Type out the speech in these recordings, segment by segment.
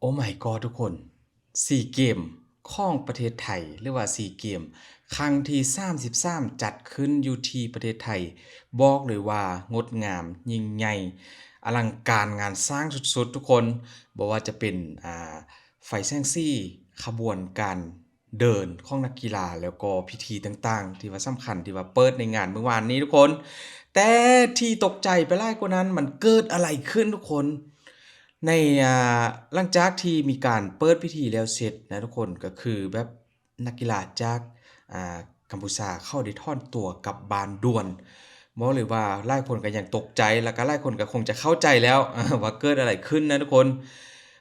Oh my god ທຸກຄົນ ຊີເກມຂອງປະເທດໄທ ຫຼືວ່າຊີເກມຄັ້ງທີສາມສິບສາມ ຈັດຂຶ້ນຢູ່ທີ່ປະເທດໄທ ບອກເລີຍວ່າງົດງາມ ຍິ່ງໃຫຍ່ ອະລັງການງານສ້າງສຸດໆ ທຸກຄົນ. ບໍ່ວ່າຈະເປັນ ອ່າ ໄຟແສງສີ, ຂະບວນການເດີນຂອງນັກກິລາ ແລ້ວກໍພິທີຕ່າງໆ ທີ່ວ່າສຳຄັນ ທີ່ວ່າເປີດໃນງານມື້ວານນີ້ ທຸກຄົນ. ແຕ່ທີ່ຕົກໃຈໄປຫຼາຍກວ່ານັ້ນ ມັນເກີດອະໄລຂຶ້ນ ທຸກຄົນ. ໃນ ອ່າ ຫຼັງຈາກທີ່ມີການເປີດພິທີແລ້ວເສັດນະທຸກຄົນ ກໍຄືແບບນັກກິລາຈາກ ອ່າ ກຳປູຊາ ເຂົາໄດ້ຖອນຕົວກັບບ້ານດ່ວນ. ບອກເລີຍວ່າຫຼາຍຄົນກໍຍັງຕົກໃຈ ແລ້ວກໍຫຼາຍຄົນກໍຄົງຈະເຂົ້າໃຈແລ້ວ ວ່າເກີດອະໄລຂຶ້ນນະທຸກຄົນ.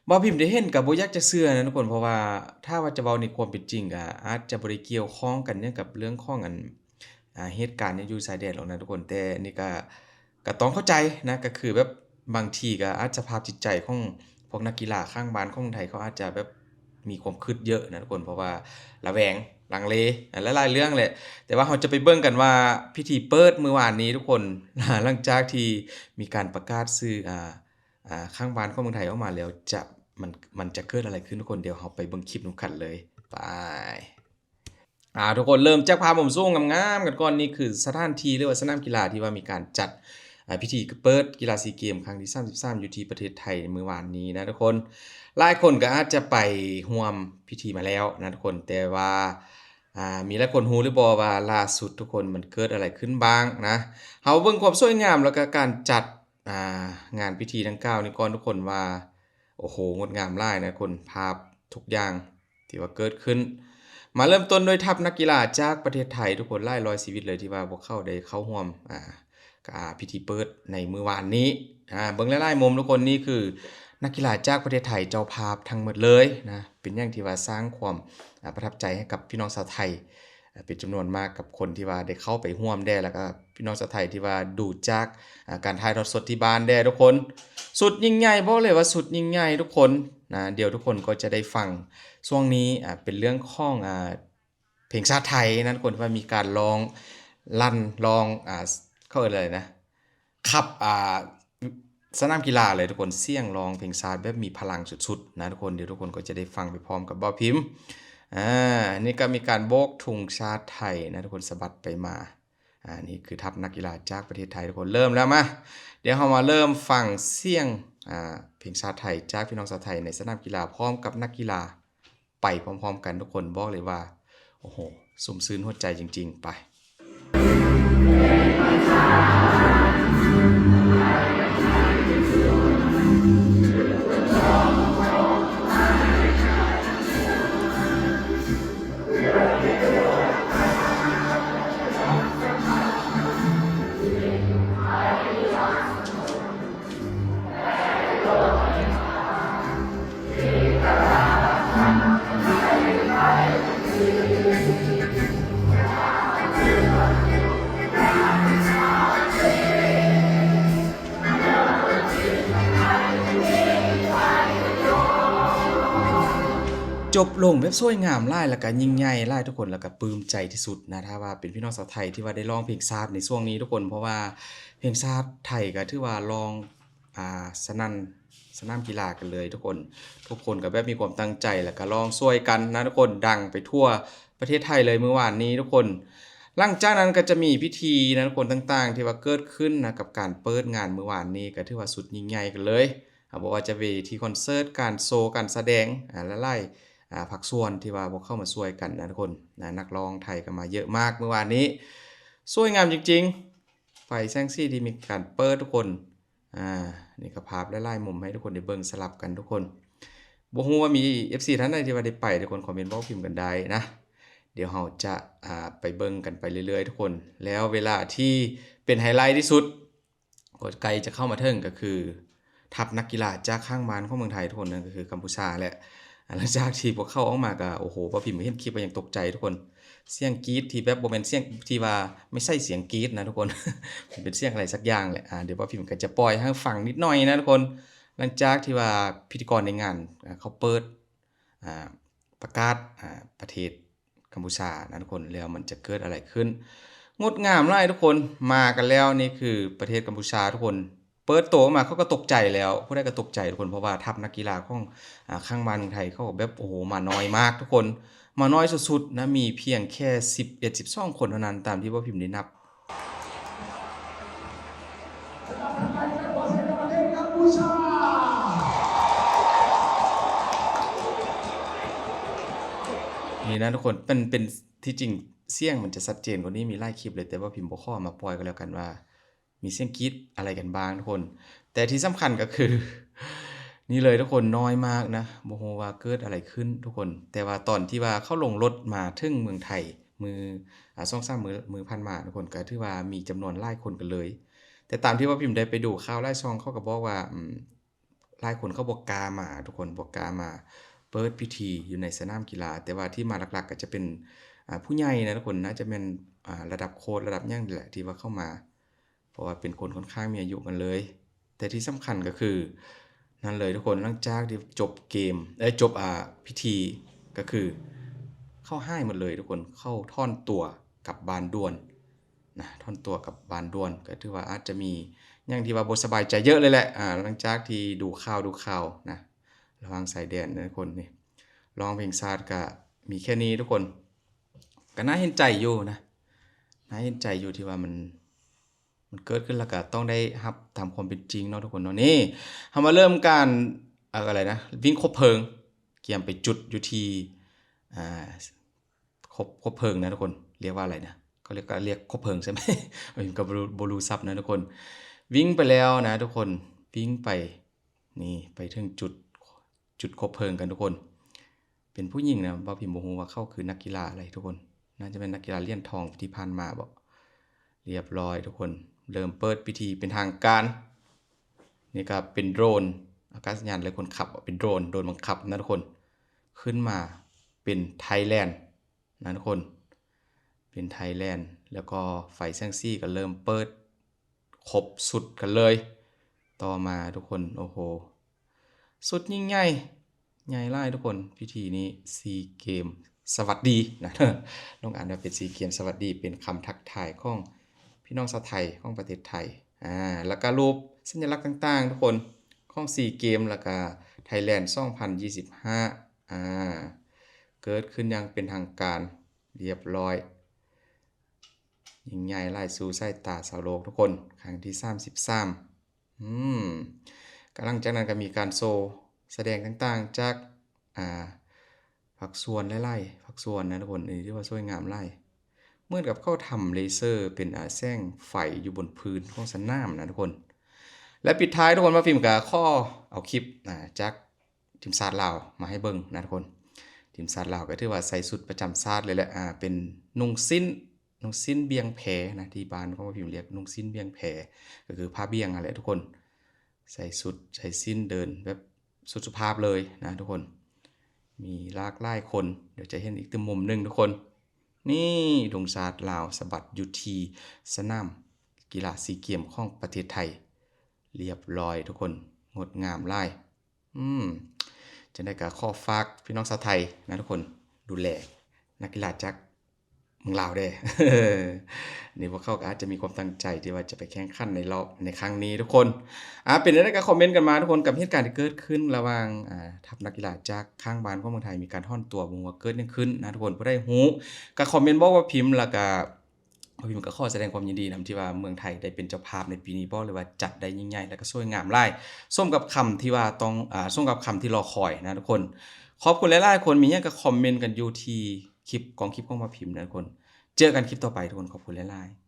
ບ່າວພິມໄດ້ເຫັນກໍບໍ່ຢາກຈະເຊື່ອນະທຸກຄົນ ເພາະວ່າຖ້າວ່າຈະເວົ້າໃນຄວາມເປັນຈິງ ກໍອາດຈະບໍ່ໄດ້ກ່ຽວຂ້ອງກັນຫຍັງກັບເລື່ອງຂອງອັນ ອ່າ ເຫດການຢູ່ຊາຍແດນຫຼອກນະທຸກຄົນ. ແຕ່ນີ້ກໍ ກໍຕ້ອງເຂົ້າໃຈນະ ກໍຄືແບບບາງທີກໍອາດສະພາບຈິດໃຈຂອງພວກນັກກິລາຂ້າງບ້ານຂອງໄທ ເຂົາອາດຈະແບບມີຄວາມຄິດເຍອະນະທຸກຄົນ ເພາະວ່າລະແວງ ລັງເລ ຫຼາຍໆເລື່ອງແຫຼະ. ແຕ່ວ່າເຮົາຈະໄປເບິ່ງກັນວ່າພິທີເປີດມື້ວານນີ້ທຸກຄົນ ຫຼັງຈາກທີ່ມີການປະກາດຊື່ ອ່າ ອ່າ ຂ້າງບ້ານຂອງເມືອງໄທອອກມາແລ້ວ ຈະ ມັນ ມັນຈະເກີດອະໄລຂຶ້ນທຸກຄົນ. ດຽວເຮົາໄປເບິ່ງຄລິບນຳກັນເລີຍ ໄປ. ອ່າ ທຸກຄົນ ເລີ່ມຈາກພາບມຸມສູງງາມໆກັນກ່ອນ. ນີ້ຄືສະຖານທີ່ ຫຼືວ່າສະໜາມກິລາທີ່ວ່າມີການຈັດ ອ່າ ພິທີເປີດກິລາຊີເກມຄັ້ງທີສາມສິບສາມ ຢູ່ທີ່ປະເທດໄທໃນມື້ວານນີ້ນະທຸກຄົນ. ຫຼາຍຄົນກໍອາດຈະໄປຮ່ວມພິທີມາແລ້ວນະທຸກຄົນ ແຕ່ວ່າ ອ່າ ມີຫຼາຍຄົນຮູ້ຫຼືບໍ່ວ່າລ່າສຸດທຸກຄົນ ມັນເກີດອະໄລຂຶ້ນບ້າງນະ? ເຮົາເບິ່ງຄວາມສວຍງາມ ແລ້ວກໍການຈັດ ອ່າ ງານພິທີດັ່ງກ່າວນີ້ກ່ອນທຸກຄົນ ວ່າ ໂອ້ໂຫ ງົດງາມຫຼາຍນະທຸກຄົນ ພາບທຸກຢ່າງ ທີ່ວ່າເກີດຂຶ້ນ. ມາເລີ່ມຕົ້ນດ້ວຍທັບນັກກິລາຈາກປະເທດໄທທຸກຄົນ ຫຼາຍຮ້ອຍຊີວິດເລີຍ ທີ່ວ່າພວກເຂົາໄດ້ເຂົ້າຮ່ວມ ອ່າ ອ່າ ພິທີເປີດໃນມື້ວານນີ້. ອ່າ ເບິ່ງຫຼາຍໆມຸມທຸກຄົນ ນີ້ຄືນັກກິລາຈາກປະເທດໄທເຈົ້າພາບທັງໝົດເລີຍນະ. ເປັນຫຍັງທີ່ວ່າສ້າງຄວາມ ອ່າ ປະທັບໃຈໃຫ້ກັບພີ່ນ້ອງຊາວໄທ ເປັນຈຳນວນມາກ ກັບຄົນທີ່ວ່າໄດ້ເຂົ້າໄປຮ່ວມແດ່ ແລ້ວກໍພີ່ນ້ອງຊາວໄທທີ່ວ່າດູຈາກ ອ່າ ການຖ່າຍທອດສົດທີ່ບ້ານແດ່ທຸກຄົນ. ສຸດຍິ່ງໃຫຍ່ ບອກເລີຍວ່າສຸດຍິ່ງໃຫຍ່ທຸກຄົນນະ. ດຽວທຸກຄົນກໍຈະໄດ້ຟັງ. ຊ່ວງນີ້ ອ່າ ເປັນເລື່ອງຂອງ ອ່າ ເພງຊາດໄທນະທຸກຄົນ ທີ່ວ່າມີການຮ້ອງ ລັ່ນຮ້ອງ ອ່າ ເຂົາເອີ້ນອະໄລນະ ຂັບ ອ່າ ສະໜາມກິລາເລີຍທຸກຄົນ. ສຽງຮ້ອງເພງຊາດແບບມີພະລັງສຸດໆນະທຸກຄົນ. ດຽວທຸກຄົນກໍຈະໄດ້ຟັງໄປພ້ອມກັບບ່າວພິມ. ອ່າ ນີ້ກໍມີການໂບກທຸງຊາດໄທນະທຸກຄົນ ສະບັດໄປມາ. ອ່າ ນີ້ຄືທັບນັກກິລາຈາກປະເທດໄທທຸກຄົນ. ເລີ່ມແລ້ວ ມາ ດຽວເຮົາມາເລີ່ມຟັງສຽງ ອ່າ ເພງຊາດໄທຈາກພີ່ນ້ອງຊາວໄທໃນສະໜາມກິລາ ພ້ອມກັບນັກກິລາ ໄປພ້ອມໆກັນທຸກຄົນ. ບອກເລີຍວ່າ ໂອ້ໂຫ ຊຸ່ມຊື່ນຫົວໃຈຈິງໆ. ໄປ. ຈົບລົງແບບສວຍງາມຫຼາຍ ແລ້ວກະຍິ່ງໃຫຍ່ຫຼາຍທຸກຄົນ ແລ້ວກະປຶ້ມໃຈທີ່ສຸດນະ ຖ້າວ່າເປັນພີ່ນ້ອງຊາວໄທທີ່ວ່າໄດ້ຮ້ອງເພງຊາດໃນຊ່ວງນີ້ທຸກຄົນ ເພາະວ່າເພງຊາດໄທກະຖືວ່າຮ້ອງ ອ່າ ສະໜັ່ນສະໜາມກິລາກັນເລີຍທຸກຄົນ. ທຸກຄົນກໍແບບມີຄວາມຕັ້ງໃຈ ແລ້ວກໍຮ້ອງຊ່ວຍກັນນະທຸກຄົນ ດັງໄປທົ່ວປະເທດໄທເລີຍມື້ວານນີ້ທຸກຄົນ. ຫຼັງຈາກນັ້ນກໍຈະມີພິທີນະທຸກຄົນ ຕ່າງໆ ທີ່ວ່າເກີດຂຶ້ນນະ ກັບການເປີດງານມື້ວານນີ້ ກໍຖືວ່າສຸດຍິ່ງໃຫຍ່ກັນເລີຍ. ອ່າ ບໍ່ວ່າຈະເວທີຄອນເສີດ, ການໂຊ, ການສະແດງ ອ່າ ຫຼາຍໆ ອ່າ ພາກສ່ວນທີ່ວ່າພວກເຂົາມາຊ່ວຍກັນນະທຸກຄົນ. ນະ ນັກຮ້ອງໄທກໍມາເຍອະມາກມື້ວານນີ້ ສວຍງາມຈິງໆ. ໄຟແສງສີທີ່ມີການເປີດທຸກຄົນ. ອ່າ ນີ້ກໍພາບຫຼາຍໆມຸມໃຫ້ທຸກຄົນໄດ້ເບິ່ງສະຫຼັບກັນທຸກຄົນ. ບໍ່ຮູ້ວ່າມີເອັຟຊີທ່ານໃດທີ່ວ່າໄດ້ໄປ ທຸກຄົນຄອມເມັນບອກພິມກັນໄດ້ນະ. ດຽວເຮົາຈະ ອ່າ ໄປເບິ່ງກັນໄປເລື້ອຍໆທຸກຄົນ. ແລ້ວເວລາທີ່ເປັນໄຮໄລທີ່ສຸດ ກໍໃກ້ຈະເຂົ້າມາເຖິງ ກໍຄືທັບນັກກິລາຈາກຂ້າງບ້ານຂອງເມືອງໄທທຸກຄົນ ນັ້ນກໍຄືກຳປູຊາແຫຼະ. ອ່າ ຫຼັງຈາກທີ່ພວກເຂົາອອກມາກໍ ໂອ້ໂຫ ບ່າວພິມເຫັນຄລິບກໍຍັງຕົກໃຈທຸກຄົນ. ສຽງກຣີດທີ່ແບບບໍ່ແມ່ນສຽງທີ່ວ່າ ໄມ່ໃຊ່ສຽງກຣີດນະທຸກຄົນ ມັນເປັນສຽງອະໄລສັກຢ່າງແຫຼະ. ອ່າ ດຽວບ່າວພິມກໍຈະປ່ອຍໃຫ້ຟັງນິດໜ້ອຍນະທຸກຄົນ. ຫຼັງຈາກທີ່ວ່າພິທີກອນໃນງານ ອ່າ ເຂົາເປີດ ອ່າ ປະກາດ ອ່າ ປະເທດກຳປູຊານະທຸກຄົນ ແລ້ວມັນຈະເກີດອະໄລຂຶ້ນ ງົດງາມຫຼາຍທຸກຄົນ. ມາກັນແລ້ວ ນີ້ຄືປະເທດກຳປູຊາທຸກຄົນ. ເປີດໂຕອອກມາເຂົາກໍຕົກໃຈແລ້ວ ຜູ້ໃດກໍຕົກໃຈທຸກຄົນ ເພາະວ່າທັບນັກກິລາຂອງ ອາ ຂ້າງບ້ານເມືອງໄທເຂົາແບບ ໂອ້ໂຫ ມານ້ອຍມາກທຸກຄົນ ມານ້ອຍສຸດໆນະ ມີພຽງແຄ່ສິບເອັດ ສິບສອງຄົນເທົ່ານັ້ນ ຕາມທີ່ບ່າວພິມໄດ້ນັບ. ນີ້ນະທຸກຄົນ ເປັນ ເປັນ ທີ່ຈິງສຽງມັນຈະຊັດເຈນກວ່ານີ້ ມີຫຼາຍຄລິບເລີຍ ແຕ່ວ່າພິມບໍ່ຂໍເອົາມາປ່ອຍກໍແລ້ວກັນວ່າ ມີສຽງກຣີດອະໄລກັນບ້າງທຸກຄົນ. ແຕ່ທີ່ສຳຄັນກໍຄື ນີ້ເລີຍທຸກຄົນ ນ້ອຍມາກນະ ບໍ່ຮູ້ວ່າເກີດອະໄລຂຶ້ນທຸກຄົນ. ແຕ່ວ່າຕອນທີ່ວ່າເຂົາລົງລົດມາເຖິງເມືອງໄທ ມື້ ອາ ສອງສາມມື້ ມື້ຜ່ານມາທຸກຄົນ ກໍຖືວ່າມີຈຳນວນຫຼາຍຄົນກັນເລີຍ. ແຕ່ຕາມທີ່ວ່າພິມໄດ້ໄປດູຂ່າວຫຼາຍຊ່ອງ ເຂົາກໍບອກວ່າ ອືມ ຫຼາຍຄົນເຂົາບໍ່ກ້າມາທຸກຄົນ ບໍ່ກ້າມາເປີດພິທີຢູ່ໃນສະໜາມກິລາ. ແຕ່ວ່າທີ່ມາຫຼັກໆກໍຈະເປັນ ອາ ຜູ້ໃຫຍ່ນະທຸກຄົນ ໜ້າຈະແມ່ນ ອາ ລະດັບໂຄດ ລະດັບຫຍັງນີ້ແຫຼະ ທີ່ວ່າເຂົ້າມາ ເພາະວ່າເປັນຄົນຂ້ອນຂ້າງມີອາຍຸກັນເລີຍ. ແຕ່ທີ່ສຳຄັນກໍຄື ນັ້ນເລີຍທຸກຄົນ ຫຼັງຈາກທີ່ຈົບເກມ ເອີຍ ຈົບ ອາ ພິທີ ກໍຄືເຂົາຫາຍໝົດເລີຍທຸກຄົນ ເຂົາຖອນຕົວກັບບ້ານດ່ວນ ນະ ຖອນຕົວກັບບ້ານດ່ວນ ກໍຖືວ່າອາດຈະມີຫຍັງທີ່ວ່າບໍ່ສະບາຍໃຈເຍອະເລີຍແຫຼະ ອາ ຫຼັງຈາກທີ່ດູຂ່າວ ດູຂ່າວນະ ລະຫວ່າງຊາຍແດນນະທຸກຄົນ. ນີ້ ຮ້ອງເພງຊາດກະມີແຄ່ນີ້ທຸກຄົນ ກະໜ້າເຫັນໃຈຢູ່ນະ ໜ້າເຫັນໃຈຢູ່ທີ່ວ່າມັນ ມັນເກີດຂຶ້ນ ແລ້ວກະຕ້ອງໄດ້ຮັບຕາມຄວາມເປັນຈິງເນາະທຸກຄົນເນາະ. ນີ້ ເຮົາມາເລີ່ມການ ອາ ອະໄລນະ ວິ່ງຄົບເພີງ ກຽມໄປຈຸດຢູ່ທີ່ ອາ ຄົບ ຄົບເພີງນະທຸກຄົນ ລຽກວ່າອະໄລນະ ເຂົາລຽກ ກໍລຽກຄົບເພີງໃຊ່ໄໝ? ກໍບໍ່ ບໍ່ຮູ້ສັບນະທຸກຄົນ. ວິ່ງໄປແລ້ວນະທຸກຄົນ ວິ່ງໄປ ນີ້ ໄປເຖິງຈຸດ ຈຸດຄົບເພີງກັນທຸກຄົນ. ເປັນຜູ້ຍິງນະ ບ່າວພິມບໍ່ຮູ້ວ່າເຂົາຄືນັກກິລາອະໄລທຸກຄົນ ໜ້າຈະແມ່ນນັກກິລາຫຼຽນທອງທີ່ຜ່ານມາບໍ? ລຽບຮ້ອຍທຸກຄົນ ເລີ່ມເປີດພິທີເປັນທາງການ. ນີ້ກໍເປັນໂດຣນ ອາກາດສະຍານ ແລະ ຄົນຂັບເປັນໂດຣນ ໂດຣນບັງຄັບນະທຸກຄົນ ຂຶ້ນມາເປັນໄທແລນນະທຸກຄົນ ເປັນໄທແລນ ແລ້ວກໍໄຟແສງສີກໍເລີ່ມເປີດຄົບຊຸດກັນເລີຍ. ຕໍ່ມາທຸກຄົນ ໂອ້ໂຫ ຊຸດຍິ່ງໃຫຍ່ ໃຫຍ່ຫຼາຍທຸກຄົນ. ພິທີນີ້ ຊີເກມສະຫວັດດີນະ ຕ້ອງອ່ານວ່າເປັນຊີເກມສະຫວັດດີ ເປັນຄຳທັກທາຍຂອງພີ່ນ້ອງຊາວໄທຂອງປະເທດໄທ ອາ ແລ້ວກະຮູບສັນຍາລັກຕ່າງໆທຸກຄົນ ຂອງຊີເກມ ແລ້ວກະໄທແລນສອງພັນຊາວຫ້າ ອາ ເກີດຂຶ້ນຢ່າງເປັນທາງການ ລຽບຮ້ອຍ ຍິ່ງໃຫຍ່ຫຼາຍສູ່ສາຍຕາຊາວໂລກທຸກຄົນ ຄັ້ງທີສາມສິບສາມ. ອືມ ກະຫຼັງຈາກນັ້ນກໍມີການໂຊສະແດງຕ່າງໆ ຈາກ ອາ ພາກສ່ວນຫຼາຍໆພາກສ່ວນນະທຸກຄົນ ເອີ ຖືວ່າສວຍງາມຫຼາຍ ເໝືອນກັບເຂົາທຳເລເຊີເປັນ ອາ ແສງໄຟຢູ່ບົນພື້ນຂອງສະໜາມນະທຸກຄົນ. ແລະ ປິດທ້າຍທຸກຄົນ ບ່າວພິມກໍຂໍເອົາຄລິບ ອາ ຈາກ ທີມຊາດລາວມາໃຫ້ເບິ່ງນະທຸກຄົນ. ທີມຊາດລາວກໍຖືວ່າໃສ່ຊຸດປະຈຳຊາດເລີຍແຫຼະ ອາ ເປັນນຸ່ງສິ້ນ ນຸ່ງສິ້ນບ່ຽງແພນະ ທີ່ບ້ານຂອງບ່າວພິມລຽກນຸ່ງສິ້ນບ່ຽງແພ ກໍຄືຜ້າບ່ຽງຫັ້ນແຫຼະທຸກຄົນ. ໃສ່ຊຸດໃສ່ສິ້ນເດີນແບບສຸດສຸພາບເລີຍນະທຸກຄົນ. ມີຫຼາກຫຼາຍຄົນ ດຽວຈະເຫັນອີກຕື່ມມຸມໜຶ່ງທຸກຄົນ. ນີ້ ທຸງຊາດລາວສະບັດຢູ່ທີ່ສະໜາມກິລາຊີເກມຂອງປະເທດໄທ ລຽບຮ້ອຍທຸກຄົນ ງົດງາມຫຼາຍ. ອືມ ຈັ່ງໃດກໍຂໍຝາກພີ່ນ້ອງຊາວໄທນະທຸກຄົນ ດູແລນັກກິລາຈາກເມືອງລາວແດ່. ນີ້ພວກເຂົາກໍອາດຈະມີຄວາມຕັ້ງໃຈທີ່ວ່າຈະໄປແຂ່ງຂັນໃນລອບໃນຄັ້ງນີ້ທຸກຄົນ. ອາ ເປັນຈັ່ງໃດກໍຄອມເມັນກັນມາທຸກຄົນ ກັບເຫດການທີ່ເກີດຂຶ້ນລະຫວ່າງ ອາ ທັບນັກກິລາຈາກຂ້າງບ້ານຂອງເມືອງໄທ ມີການຖອນຕົວ ບໍ່ຮູ້ວ່າເກີດຫຍັງຂຶ້ນນະທຸກຄົນ. ຜູ້ໃດຮູ້ກໍຄອມເມັນບອກບ່າວພິມ ແລ້ວກໍ ບ່າວພິມກໍຂໍສະແດງຄວາມຍິນດີນຳ ທີ່ວ່າເມືອງໄທໄດ້ເປັນເຈົ້າພາບໃນປີນີ້. ບອກເລີຍວ່າຈັດໄດ້ຍິ່ງໃຫຍ່ ແລະ ກໍສວຍງາມຫຼາຍ ສົມກັບຄຳທີ່ວ່າຕ້ອງ ອາ ສົມກັບຄຳທີ່ລໍຄອຍນະທຸກຄົນ. ຂອບຄຸນຫຼາຍໆ ຄົນ ມີຫຍັງກໍຄອມເມັນກັນຢູ່ທີ່ຄລິບ ກ້ອງຄລິບຂອງບ່າວພິມນະທຸກຄົນ. ເຈີກັນຄລິບຕໍ່ໄປທຸກຄົນ ຂອບຄຸນຫຼາຍໆ.